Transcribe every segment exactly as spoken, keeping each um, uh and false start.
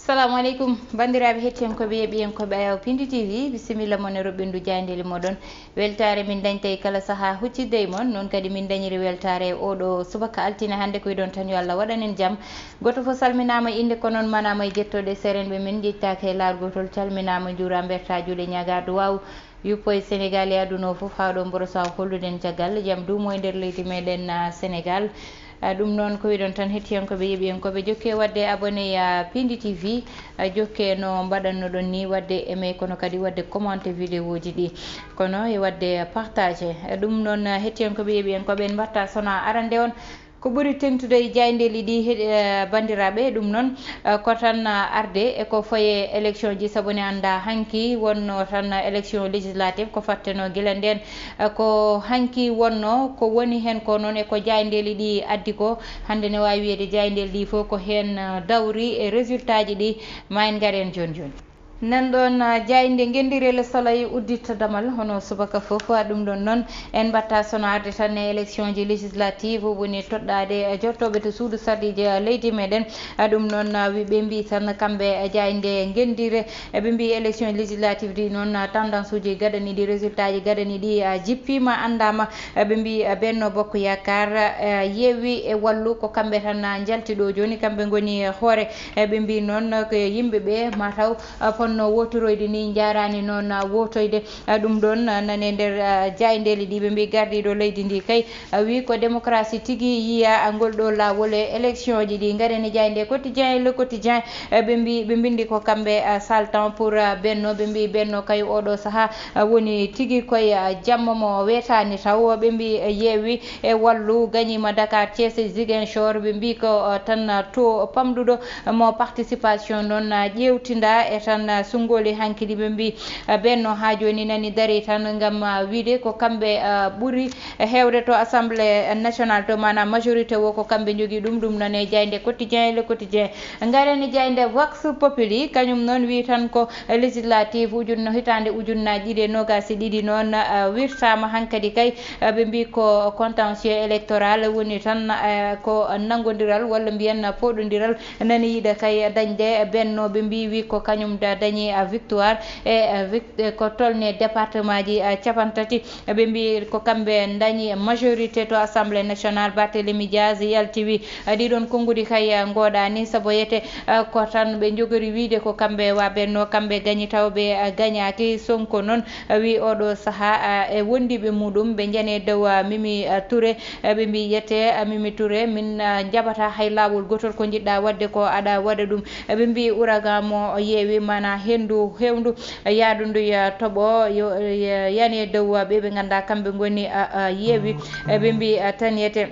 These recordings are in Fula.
Salamu aleykum, banndiraaɓe hettiyankooɓe, yeeɓiyankooɓe Ayaw Pindi T V, bisimilla mon e roɓɓindu jaayndeeli moɗon. Weltaare min dañta e kala sahaa huccitde e mon, noon kadi min dañiri weltaare e oɗo subaka altine hannde. Ko wiɗon tan yo Allah waɗan en jam. Gooto fof salminaama innde, ko noon manaama e jettooɗe seerenɓe men, njettaaka e laar gootol, calminaama, njuuraama, mbertaa juuɗe, ñaagaa duwaaw. Yuppo e Sénégal e aduna o fof, haa ɗo mborosaa hollude en caggal, jam duumo e nder leydi meɗen, ah, Sénégal. Ah, ɗum noon ko wiɗon tan hettiyankooɓe, yeeɓiyankooɓe, jokke waɗde abonné, ah, Pindi T V, ah, jokke no mbaɗannoɗon ni waɗde aimé, kono kadi waɗde commenté vidéo ji ɗi, kono e waɗde partagé. Ah, ɗum noon, ah, hettiyankooɓe, yeeɓiyankooɓe, en mbatta sona arande on. Ko ɓuri teŋtude e jaayndeeli ɗi, he-, eh, banndiraaɓe, ɗum noon, eh, ko tan, eh, arde e ko faye élection ji, sabu ne annda hanki wonno tan élection législative ko fatteno gila ndeen, eh, ko hanki wonno, ko woni heen ko noon e ko jaayndeeli ɗi addi ko, hannde ne waawi wiyeede jaayndeeli ɗi fof ko heen, eh, dawri e résultat ji ɗi, ma en ngar heen jooni jooni. Nan ɗoon, ah, jaaynde ngenndire Le Soleil uddita damal hono subaka fof, ah, ɗum ɗoon noon en mbatta sona arde tan e élection ji législative woni toɗɗaade, eh, jottooɓe to suudu sarɗiiji, ah, leydi meɗen. Ah, ɗum noon, ah, wi-, ɓe mbi tan kamɓe, eh, jaaynde ngenndire, eh, ɓe mbi élection législative ɗi noon, ah, tendance uji gadani ɗi, résultat ji gadani ɗi, ah, jippiima, anndaama. Eh, ɓe mbi, eh, Benno Bokk Yaakaar, eh, Yewwi e Wallu ko kamɓe tan, ah, njalti ɗo jooni, kamɓe ngoni, eh, hoore. Eh, ɓe mbi noon ko yimɓe ɓe mataw, ah, ponno wootoroyde ni, njaaraani noon, ah, wootoyde. Ah, ɗum ɗoon, ah, nane nder, ah, jaayndeeli ɗi, ɓe mbi gardiiɗo leydi ndi kay, ah, wi ko démocratie tigi yiya, ah, ngol ɗo laawol e élection ji ɗi. Ngaren e jaaynde Quotidien e Le Quotidien, eh, ɓe mbi, ɓe mbindi ko kamɓe, ah, saltan pour, ah, Benno, ɓe mbi Benno kay oɗo sahaa, ah, woni tigi koye, ah, jamma mo weetaani taw. Ɓe mbi, eh, Yewwi e Wallu gañiima Dakar, Thiès e Ziguinchor, ɓe mbi ko, ah, tan, ah, taux pamɗuɗo mo participation noon, ah, ƴeewtinda e tan, ah, sunngoli hanki ɗi. Ɓe mbi, ah, Benno haa jooni nani darii tan ngam, ah, wiide ko kamɓe, ah, ɓuri heewde to Assemblée nationale to, maanaam majorité o ko kamɓe njogii ɗum. Ɗum noon e jaaynde Quotidien e Le Quotidien. Ngaren e jaaynde Vox Populi, kañum noon wi tan ko législative ujun-, hitaande ujunnaaji ɗiɗi e noogaas e ɗiɗi noon, ah, wirtaama hankadi kay, ah, ɓe mbi ko contentieux électoral woni tan, ah, ko nanngondiral walla mbiyen pooɗondiral nani yiɗa kay dañde Benno, ɓe mbi wi ko kañum da dañi, ah, victoire e, ah, vic-, e ko tolni département ji, ah, capantati. Ɓe mbi ko kamɓe dañi majorité to Assemblée nationale. Barthélémy Diaz yalti wi, ah, ɗiɗon konnguɗi kay, ah, ngoɗaani, sabu yete, ah, ko tan ɓe njogori wiide ko kamɓe wa Benno, kamɓe gañi taw ɓe, ah, gañaaki. Sonko noon, ah, wi oɗo sahaa, ah, e wondiiɓe muɗum ɓe njani e dow, ah, Mimi, ah, Touré. Eh, ɓe mbi yete, ah, Mimi Touré, min, ah, njaɓata hay laawol gootol, ko njiɗɗa waɗde ko aɗa waɗa ɗum. Eh, ɓe mbi ouragan mo yeewi, mana henndu heewndu, eh, yaadundu ya toɓo, yo, eh, yani e dow, ah, ɓe ɓe ngannduɗaa kamɓe ngoni, ah, ah, yeewi. Eh, ɓe mbi, ah, tan yete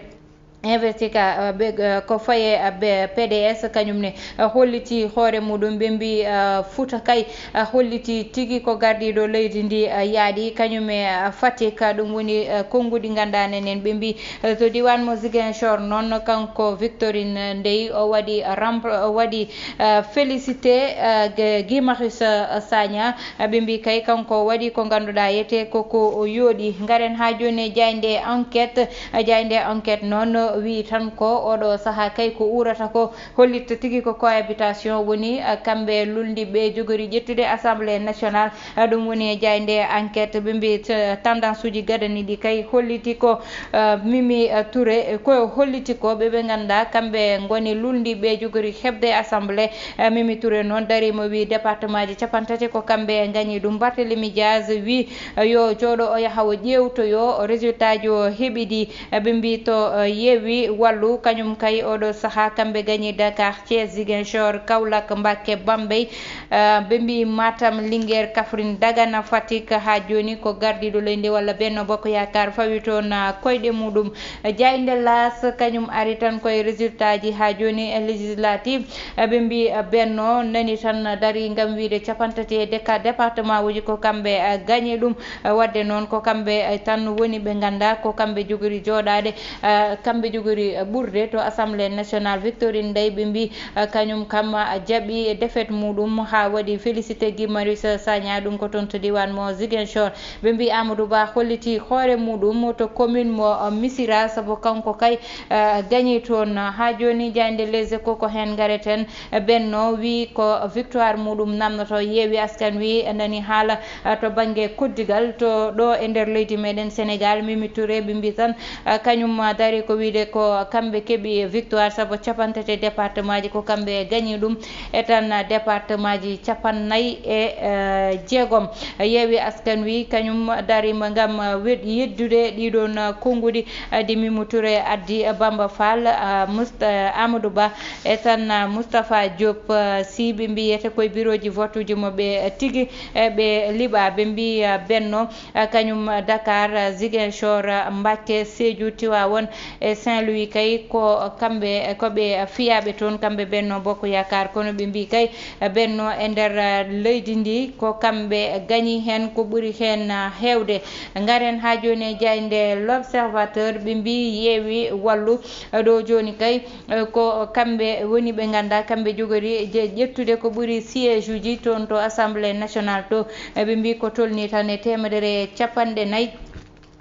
investika, ah, ɓe, ah, ko faye, ah, ɓe P D S kañum ne, ah, holliti hoore muɗum. Ɓe mbi, ah, Fuuta kay, ah, holliti tigi ko gardiiɗo leydi ndi, ah, yaaɗi, kañum e, ah, Fatick, ah, ɗum woni, ah, konnguɗi ngannduɗaa nenen. Ɓe mbi, ah, to diiwaan mo Ziguinchor noon, kanko Victorine Ndeye, o waɗi rampla-, o waɗi, ah, félicité, ah, Guy Marius, ah, Sagna. Ah, ɓe mbi kay kanko o waɗi ko ngannduɗaa yete ko ko o yooɗi. Ngaren haa jooni e jaaynde Enquête. Ah, jaaynde Enquête noon wi tan ko oɗo sahaa kay ko uurata ko hollitta tigi ko cohabitation woni, ah, kamɓe lulndiɓe jogori ƴettude Assemblée nationale. Ah, ɗum woni e jaaynde Enquête. Ɓe mbi t-, tendance uji gadaniɗi kay holliti ko, ah, Mimi, ah, Touré, ko holliti ko ɓe ɓe ngannduɗaa kamɓe ngoni lulndiɓe jogori heɓde Assemblée. Ah, Mimi Touré noon dariima wi département ji capantati ko kamɓe gañi ɗum. Barthélémy Diaz wi, ah, yo jooɗo o yaha o ƴeewtoyo résultat ji o heɓi ɗi. Ɓe mbi to, eh, Yewwi Wallu, kañum kay oɗo sahaa kamɓe gañi Dakar, Thiès, Ziguinchor, Kaolack, Mbacké, Bambey. Eh, ɓe mbi Matam, Linguère, Kaffrine, Dagana, Fatick. Haa jooni ko gardiiɗo leydi walla Benno Bokk Yaakaar fawi toon, ah, koyɗe muɗum. Jaaynde L'As kañum ari tan koye résultat ji haa jooni e législative. Eh, ɓe mbi, eh, Benno nani tan darii ngam wiide capantati e deka-, département uji ko kamɓe, eh, gañi ɗum. Eh, waɗde noon ko kamɓe, eh, tan woni ɓe ngannduɗaa ko kamɓe jogori jooɗaade, eh, kamɓe jogori ɓurde to Assemblée nationale, Victorine Ndeye, ɓe mbi, eh, kañum kam, eh, jaɓi défaite muɗum haa waɗi félicité Guy Marius Sagna, ɗum ko toon to diwan mo Ziguinchor. Ɓe mbi Amadou Ba holliti hoore muɗum to commune mo, eh, Missirah, sabu kanko kay, eh, gañi toon. Haa jooni, jaaynde Les Échos ko heen ngareten. Benno wi ko victoire muɗum namnoto. Yeewi Askan Wi nani haala, ah, to bannge koddigal to ɗo e nder leydi meɗen Sénégal. Mimi Touré, ɓe mbi tan, ah, kañum, ah, dari ko wiide ko kamɓe keɓi victoire, sabu capanɗe tati département ji ko kamɓe gañi ɗum, e tan, ah, département ji capannayyi e, eh, jeegom. Yeewi Askan Wi kañum darima ngam, ah, wed-, yeddude ɗiɗon, ah, konnguɗi, ah, ɗi Mimi Touré addi, ah, Bamba Fall, ah, Must-, ah, Amadou Ba, e tan, ah, Moustapha Diop, ah, Sy, ɓe mbiyete koye birooji votuji mo ɓe, ah, tigi, eh, ɓe liɓa. Ɓe mbi, ah, Benno, ah, kañum, ah, Dakar, ah, Ziguinchor, ah, Mbacké, Sédhiou, Tivaouane e Saint-Louis kay ko kamɓe, eh, ko ɓe, ah, fiyaaɓe toon, kamɓe Benno Bokk Yaakaar. Kono ɓe mbi kay, eh, Benno e nder, ah, leydi ndi ko kamɓe gañi heen ko ɓuri heen, ah, heewde. Ngaren haa jooni e jaaynde L'Observateur, ɓe mbi Yeewi Wallu, eh, ɗo jooni kay, eh, ko kamɓe woni ɓe nganndaa, kamɓe jogori je-, ƴettude ko ɓuri siège uji toon to Assemblée nationale to. Eh, ɓe mbi ko tolni tan e teemedere e capanɗe nayi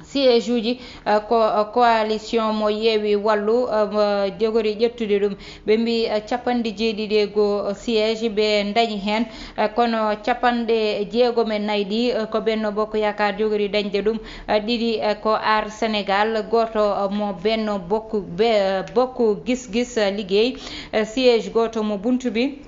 siège uji, eh, ko, eh, coalition mo Yeewi Wallu, eh, mo jogori ƴettude ɗum. Ɓe mbi, eh, capanɗe jeeɗiɗi e goo siège ɓe ndañi heen, eh, kono capanɗe jeegom e nayi ɗi, eh, ko Benno Bokk Yaakaar jogori dañde ɗum. Eh, ɗiɗi, eh, ko Aar Sénégal, gooto, eh, mo Benno Bokk, Be-, Bokk Gis Gis, eh, Liggéey, eh, siège gooto mo Buntu Bi,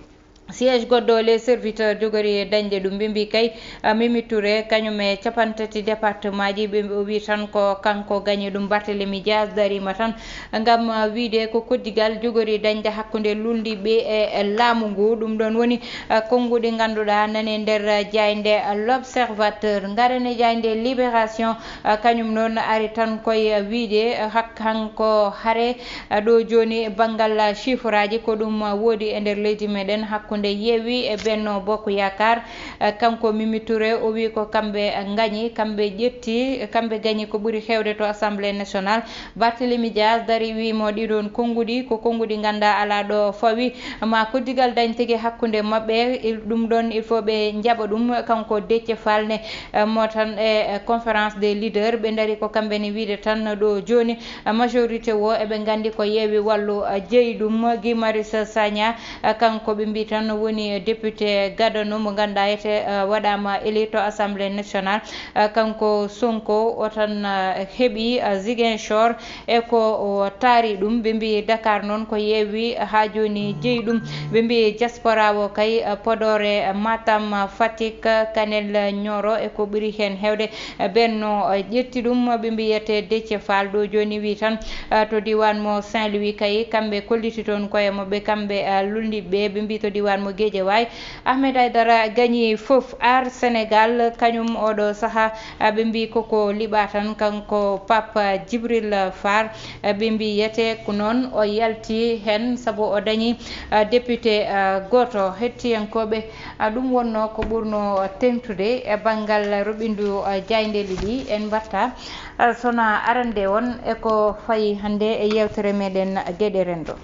siège goɗɗo Les Serviteurs jogori dañde ɗum. Ɓe mbi kay, eh, Mimi Touré, kañum e capanɗe tati département ji, ɓe, o wi tan ko kanko gañi ɗum. Barthélémy Dias darima tan ngam, eh, wiide ko koddigal jogori dañde hakkunde luulndiiɓe e, e laamu ngu. Ɗum ɗoon woni, eh, konnguɗi ngannduɗaa nani e nder, eh, jaaynde, eh, L'Observateur. Ngaren e jaaynde Libération, eh, kañum noon ari tan koye, eh, wiide, eh, hak-, hanko hare, eh, ɗo jooni banngal, eh, chiffreaji ko ɗum, eh, woodi e nder leydi meɗen hakkunde Yeewi e Benno Bokk Yaakaar. Eh, kanko Mimi Touré, o wi ko kamɓe, eh, ngañi, kamɓe ƴetti, kamɓe gañi ko ɓuri heewde to Assemblée nationale. Barthélémy Dias dari wi mo ɗiɗon konnguɗi ko konnguɗi nganndaa alaa ɗo fawi. Ma koddigal dañ tigi hakkunde maɓɓe, il-, ɗum ɗoon il faut ɓe njaɓa ɗum. Kanko Déthié Fall ne, eh, mo tan e, eh, conférence des leaders, ɓe dari ko kamɓe ne wiide tan ɗo jooni, eh, majorité o eɓe nganndi ko Yeewi Wallu, eh, jeyi ɗum. Guy Marius Sagna, eh, kanko ɓe mbi tan woni député gadano mo ngannduɗaa ete, eh, waɗaama élu to Assemblée nationale. Eh, kanko Sonko o tan, eh, heɓi, eh, Ziguinchor e ko o taari ɗum. Ɓe mbi Dakar noon ko Yeewi haa jooni jeyi ɗum. Ɓe mbi diaspora o kay, eh, Podor, eh, Matam, eh, Fatick, eh, Kanel, eh, Nioro e ko ɓuri heen heewde, eh, Benno, eh, ƴetti ɗum. Ɓe mbiyete Déthié Fall ɗo jooni wi tan, eh, to diwan mo Saint-Louis kay kamɓe kolliti toon koye maɓɓe, kamɓe, eh, luulndiiɓe. Ɓe mbi to diwan mo Guédiawaye, Ahmed Aidara gañi fof. Aar Sénégal, kañum oɗo saha, a, ɓe mbi koko liɓa tan, kanko Pape Djibril Fall, a, ɓe mbi yete ko noon o yalti heen sabu o dañi, a, député, a, gooto. Hettiyankooɓe, a, ɗum wonno ko ɓurno teŋtude e banngal ruɓindu, a, jaayndeeli ɗi. En mbatta, a, sona arande on e ko fayi hannde e yeewtere meɗen Geɗe Renndo.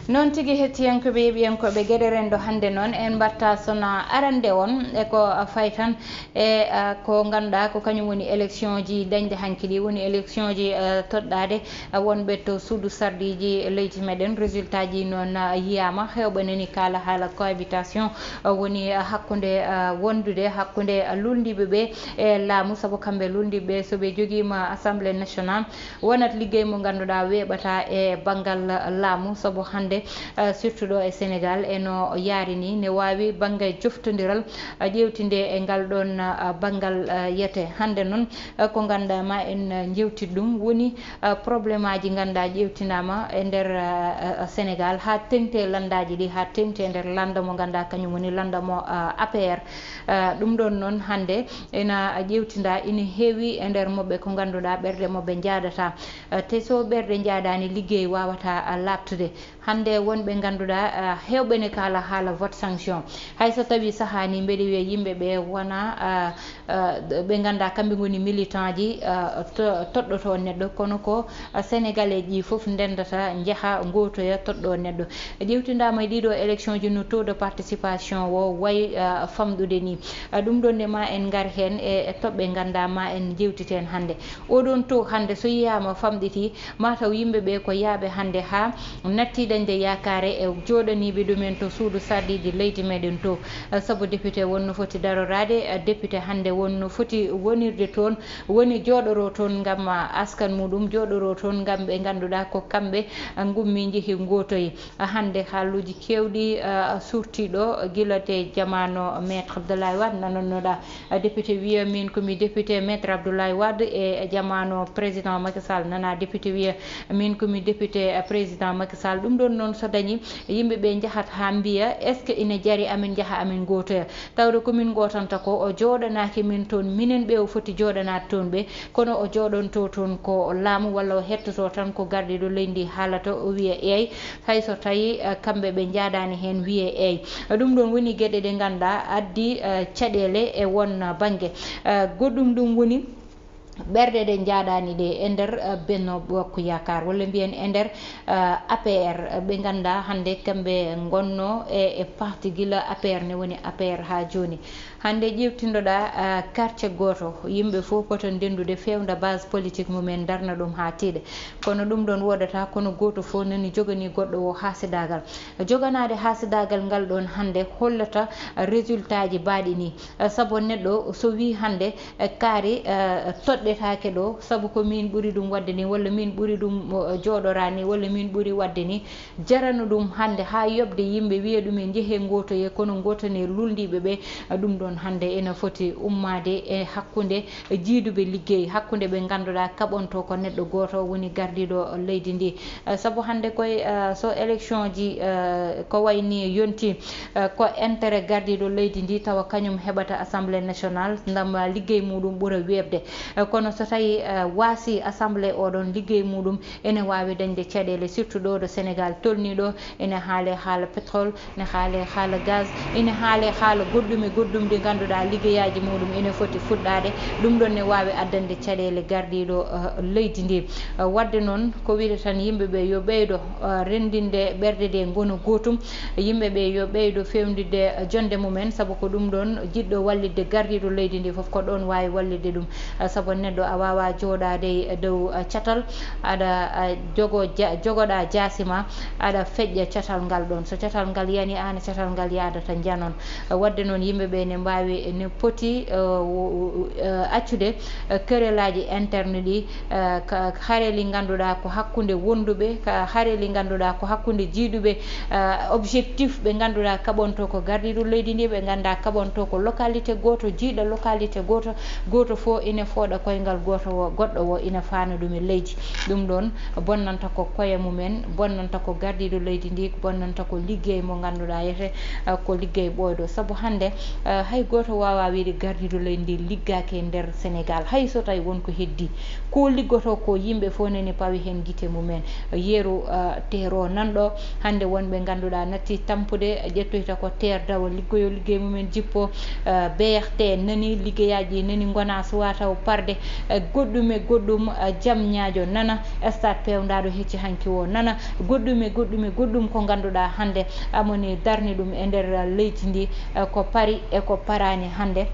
Noon tigi, hettiyankooɓe, yeeɓiyankooɓe Geɗe Renndo, hannde noon en mbatta sona arande on e ko fayi tan e, a, ko ngannduɗaa ko kañum woni élection ji dañde hanki ɗi, woni élection ji, a, toɗɗaade, a, wonɓe to suudu sarɗiiji leydi meɗen. Résultat ji noon, a, yiyaama, heewɓe nani kaala haala cohabitation, a, woni, a, hakkunde, a, wondude hakkunde, a, luulndiiɓe ɓe e laamu, sabu kamɓe luulndiiɓe ɓe so ɓe jogiima Assemblée nationale, wonat liggey mo ngannduɗaa weeɓata e banngal laamu, sabu hannde, eh, surtout ɗo e Sénégal, e no yaari ni, ne waawi bannge joftondiral, eh, ƴeewtinde e ngal ɗoon, eh, banngal, eh, yete. Hannde noon, eh, ko ngannduɗaa ma en, eh, njeewtit ɗum woni, eh, problème aji ngannduɗaa ƴeewtinaama e nder, eh, eh, Sénégal, haa teŋti e lanndaaji ɗi, haa teŋti e nder lannda mo ngannduɗaa kañum woni lannda mo, eh, A P R. Eh, ɗum ɗoon noon hannde ina ƴeewtindaa, ina heewi e nder maɓɓe ko ngannduɗaa ɓerɗe maɓɓe njaadataa. Eh, te so ɓerɗe njaadaani, liggey waawataa, ah, laaɓtude. Hannde E wonɓe ngannduɗaa, ah, heewɓe ne kaala haala vote sanction. Hay so tawii sahaani, mbeɗa wiya yimɓe ɓe wona, ah, ah, ɓe nganndaa kamɓe ngoni militant ji, ah, to-, toɗɗoto neɗɗo, kono ko, ah, Sénégalais ji fof ndendata, njaha, ngootoya, toɗɗo neɗɗo. Ƴeewtindaama e ɗiɗo élection ji no taux de participation o wayi, ah, famɗude ni. Ah, ɗum ɗon ne ma en ngar heen e, e toɓɓe nganndaa ma en njeewtit heen hannde. Oɗon taux hannde so yiyaama famɗiti, mataw yimɓe ɓe ko yaaɓe hannde haa natti dañde yaakaare e jooɗaniiɓe ɗumen to suudu sarɗiiji leydi meɗen to. Sabu député wonno foti daroraade, député hannde wonno foti wonirde toon, woni jooɗoro toon ngam askan muɗum, jooɗoro toon ngam ɓe ngannduɗaa ko kamɓe ngummi njehi ngootoyi. Hannde haaluuji keewɗi, ah, surtii ɗo, gila te jamaano Maître Abdoulaye Wade, nanonnoɗaa, ah, député wiya min ko mi député Maître Abdoulaye Wade, e jamaano président Macky Sall, nana député wiya min ko mi député, ah, président Macky Sall. Ɗum ɗon noon so dañi, yimɓe ɓe njahat haa mbiya, est-ce que ina jari amin njaha amin ngootoya? Tawde ko min ngootanta ko, o jooɗanaaki min toon, minen ɓe o foti jooɗanaade toon ɓe, kono o jooɗonto toon ko laamu walla o hettoto tan ko gardiiɗo leydi ndi haalata, o wiya eey, hay so tawii, eh, kamɓe ɓe njaadaani heen, wiyee eey. Ɗum ɗoon woni geɗe ɗe ngannduɗaa addi, eh, caɗeele e won bannge. Eh, goɗɗum ɗum woni ɓerɗe ɗe njaadaani ɗe e nder, eh, Benno Bokk Yaakaar, walla mbiyen e nder, eh, A P R, ɓe ngannduɗaa hannde kamɓe ngonnoo e, e parti gila A P R ne woni A P R haa jooni. Hannde ƴeewtindoɗaa, ah, quartier gooto, yimɓe fof poto ndenndude feewda base politique mumen, darna ɗum haa tiiɗa. Kono ɗum ɗoon woodata, kono gooto fof nani joganii goɗɗo o haasidaagal. Joganaade haasidaagal ngal ɗoon hannde hollata résultat ji baaɗi nii. Ah, sabu neɗɗo so wii hannde, eh, kaari, eh, toɗɗetaake ɗo, sabu ko miin ɓuri ɗum waɗde nii, walla miin ɓuri ɗum, eh, jooɗoraa nii, walla miin ɓuri waɗde nii, jarano ɗum hannde haa yoɓde yimɓe, wiya ɗum en njehee ngootoyee, kono ngootane lulndiiɓe ɓe. Ɗum ɗoon hannde ena foti ummaade e hakkunde jiiduɓe liggey, hakkunde ɓe ngannduɗaa kaɓonto ko neɗɗo gooto woni gardiiɗo leydi ndi. Eh, sabu hannde koye, eh, so élection ji, eh, ko wayi ni yonti, eh, ko intérêt gardiiɗo leydi ndi tawa kañum heɓata Assemblée nationale, ndam, eh, liggey muɗum ɓura weeɓde. Eh, kono so tawi, eh, waasi Assemblée oɗon liggey muɗum, ene waawi dañde caɗeele, surtout ɗo ɗo Sénégal tolnii ɗo, ene haale haala pétrole, ene haale haala gaz, ene haale haala goɗɗum e goɗɗum ɗi ngannduɗaa liggeyaaji muɗum ene foti fuɗɗaade. Ɗum ɗon ne waawi addande caɗeele gardiiɗo, eh, leydi ndi. Eh, waɗde noon, ko wiyde tan yimɓe ɓe yo ɓeydo, eh, renndinde ɓerɗe ɗe ngona gootum. Yimɓe ɓe yo ɓeydo feewndinde, eh, jonnde mumen, sabu ko ɗum ɗon jiɗɗo wallitde gardiiɗo leydi ndi fof ko ɗoon waawi wallitde ɗum. Eh, sabu neɗɗo a waawaa jooɗaade e dow, eh, catal, aɗa, eh, jogo ja-, jogoɗaa jaasi ma, aɗa feƴƴa catal ngal ɗoon. So catal ngal yanii, aan e catal ngal yahdata njanon. Eh, waɗde noon, yimɓe ɓe ne mbaawi, ne poti, eh, wo-, wo-, eh, accude, eh, kerelaaji interne ɗi, eh, ka hareeli ngannduɗaa ko hakkunde wonduɓe, ka hareeli ngannduɗaa ko hakkunde jiiduɓe, eh, objectif ɓe ngannduɗaa kaɓonto ko gardiiɗo leydi ndi, ɓe nganndaa kaɓonto ko localité gooto, jiiɗa localité gooto, gooto fof ina fooɗa koyngal gooto o, goɗɗo o ina faana ɗum e leydi. Ɗum ɗoon bonnanta ko koye mumen, bonnanta ko gardiiɗo leydi ndi, bonnanta ko liggey mo ngannduɗaa yete, eh, ko liggey ɓooyɗo. Sabu hannde, eh, hay gooto waawaa wiyde gardiiɗo leydi ndi liggaaki e nder Sénégal, hay so tawi won ko heddii. Ko liggotoo ko yimɓe fof nani pawi heen gite mumen. Yeru, eh, teero nan ɗo, hannde wonɓe ngannduɗaa natti tampude, ƴettoyta ko teer dawa liggoyo liggey mumen jippo, eh, B R T nani liggeyaaji nani ngona suwa taw parde, eh, goɗɗum e goɗɗum, eh, jam ñaajo nana, stade peewndaɗo hecci hanki o nana, goɗɗum e goɗɗum e goɗɗum ko ngannduɗaa hannde amoni darni ɗum e nder leydi ndi, eh, ko pari e ko paraani hannde.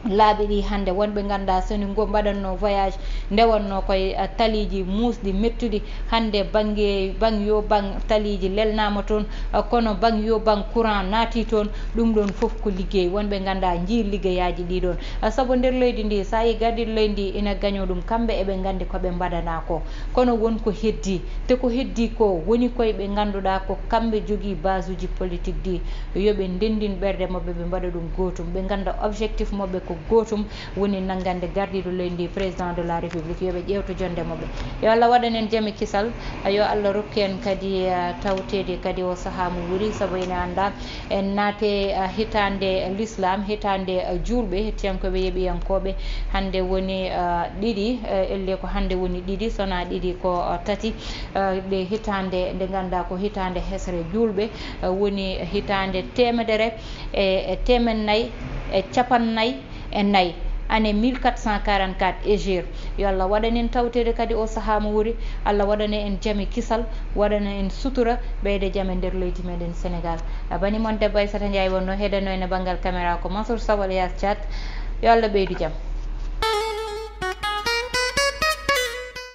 Laabi ɗi hannde wonɓe ngannduɗaa soni ngo mbaɗatno voyage, ndewatno koye, eh, taliiji muusɗi mettuɗi. Hannde bannge, bang yo bang taliiji lelnaama toon, eh, kono bang yo bang courant naati toon, ɗum ɗoon fof ko liggey. Wonɓe ngannduɗaa njii liggeyaaji ɗi ɗoon. Eh, sabu nder leydi ndi, so a yii gardiiɗo leydi ndi ina gañoo ɗum, kamɓe eɓe nganndi ko ɓe mbaɗanaa ko. Kono won ko heddii. Te ko heddii ko woni koye ɓe ngannduɗaa ko kamɓe jogii basuuji politique ɗi. Yo ɓe ndenndin ɓerɗe maɓɓe, ɓe mbaɗa ɗum gootum. Ɓe ngannda objectif maɓɓe ko Gootum woni nanngande gardiiɗo leydi ndi, président de la République, yo ɓe ƴeewtu jonnde maɓɓe. Yo Allah waɗan en jam e kisal, yo Allah rokku en kadi, eh, tawteede kadi o sahaa mo wuri, sabu ene anndaa en naate, eh, hitaande l'islam, hitaande, eh, juulɓe, hettiyankooɓe, yeeɓiyankooɓe. Hannde woni, eh, ɗiɗi, eh, elle ko hannde woni ɗiɗi, so wonaa ɗiɗi ko, eh, tati, eh, ɗe hitaande nde nganndaa ko hitaande hesre juulɓe, eh, woni hitaande teemedere e, e teemen nayi e capanɗe nayi e nayi, année mille quatre cent quarante-quatre hégire. Yo Allah waɗan en tawteede kadi o sahaa mo wuri, Allah waɗana en jam e kisal, waɗana en sutura, ɓeyda jam e nder leydi meɗen Sénégal. A bani mon debbo Aissata Ndiaye wonno heɗanno en e banngal caméra ko Mansour Sow alias Thiat. Yo Allah ɓeydu jam.